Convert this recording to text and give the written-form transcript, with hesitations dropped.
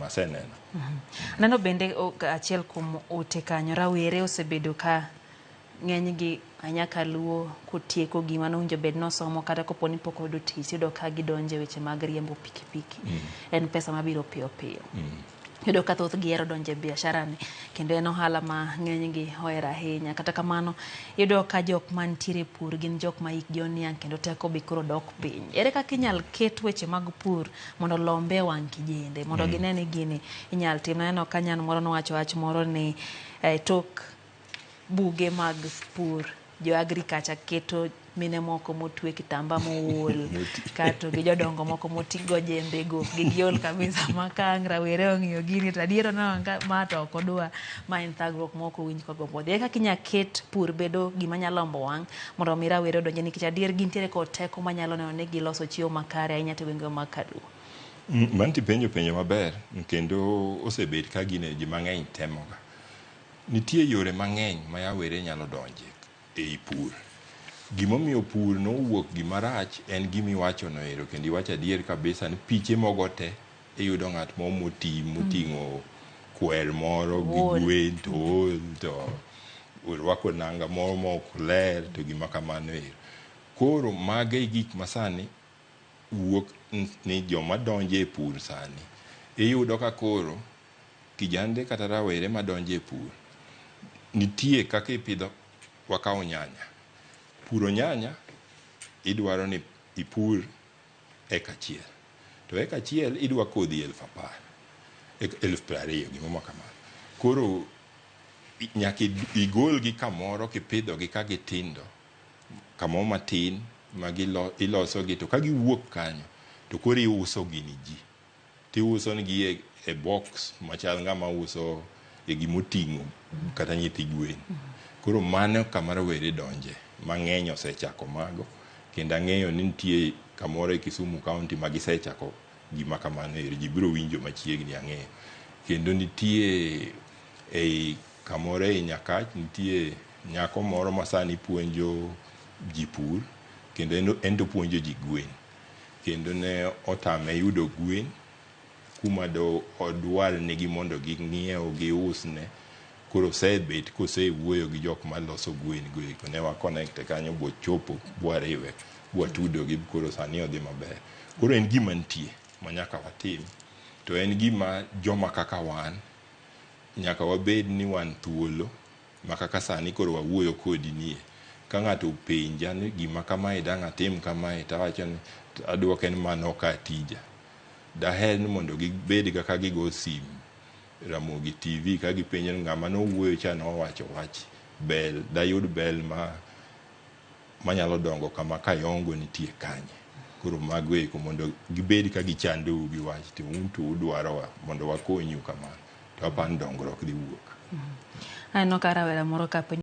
Gima aseneno. Aneno bende achiel kuom ote kanyo, rawere osebedo ka ng'enygi ahinya kaluo kotieko gima nowinjo bed nosomo kata kopo ni pok oyudo tich, iyudo ka gidonjo e weche mag riembo pikipiki. En pesa mabiro piyo piyo. Iyudo ka thoth gi hero donjo e biashara ni kendo en ohala ma ng'enygi ohero ahinya. Kata kamano, iyudo ka jok mantiere e pur gin jok ma hikgi oniang' kendo teko be koro dok piny. Ere kaka inyal ket weche mag pur mondo olombe e wang' kijende mondo gine ni gini inyal tim. Naneno ka nyan moro nowacho wach moro ni tok buge mag pur jo agriculture keto mine moko motwe kitamba mool kato gi jodongo moko moti go jembe go giol kabisa ma ka ang' rawere ong'iyo gini to adier oneno ka ma to ok odwa ma en thagruok ma ok owinj kogombo dhi. Ere kaka inyalo ket pur bedo gima nyalo lombo wang' mondo mi rawere odonje nikech adier gintiere kod teko manyalo neno ni giloso chiemo makare ahinya to e gwenge mag Kaluo. Mano tipenjo penjo maber kendo osebet ka gine ji mang'eny temoga. Nitie yore mang'eny ma yawere nyalo donje ei pur. Gimomiyo pur nowuok gima rach en gimiwacho no ero kendo iwacho adier kabisa ni piche mogo te iyudo ng'at moro moti moting'o kwer moro gi gwen to ool to orwako nanga moro mok ler to gima kamano ero. Koro mago e gik masani wuok ni joma donjo e pur sani iyudo ka koro kijande kata rawere madonjo e pur nitie kaka ipidho wakawo nyanya. Puro nyanya idwaro ni ipur eka achiel. To eka achiel idwa kodhi 10,000, 20,000 gimoro ma kamano. Koro nyaka igolgi kamoro kipidhogi ka gitindo kamoro matin ma ilosogi to ka giwuok kanyo to koro iuso gi ni ji. Tiuso negi e box machal ng'ama uso e gimoting'o kata nyithi gwen. Koro mano kama rawere donje. Mang'eny osechako mago kendo ang'eyo ni nitie kamoro e Kisumu County ma gisechako gima kamano ero. Ji biro winjo machiegni ang'eyo. Kendo nitie ei kamoro ei Nyakach nitie nyako moro ma sani puonjo ji pur kendo en to opuonjo ji gwen. Kendo ne otame yudo gwen kuma do odwar negi mondo ging'iew giusne. Koro osebet kosewuoyo gi jok maloso gwen go eko. Ne wa connect kanyo bochopo bwariwe bwatudo gi koro sani odhi maber. Koro en gima nitie ma nyaka watim. To en gima joma kaka wan nyaka wabed ni wan thuolo ma kaka sani koro wawuoyo kodi nie. Ka ng'ato openja ni gima kamae dang' atim kamae tawacho ni aduoke ni mano ok a tija. Daher ni mondo gibed ga ka gigo sim Ramogi TV ka gipenjo ni ng'ama nowuoyo cha nowacho wach bel dayud bel ma manyalo dongo kama Kayongo nitie kanye. Koro mago eko mondo gibed ka gichandou gi wach to un to udwarowa mondo wakonyu kamano. To aparo ni dongruok dhi wuok. Aneno ka rawera moro ka penjo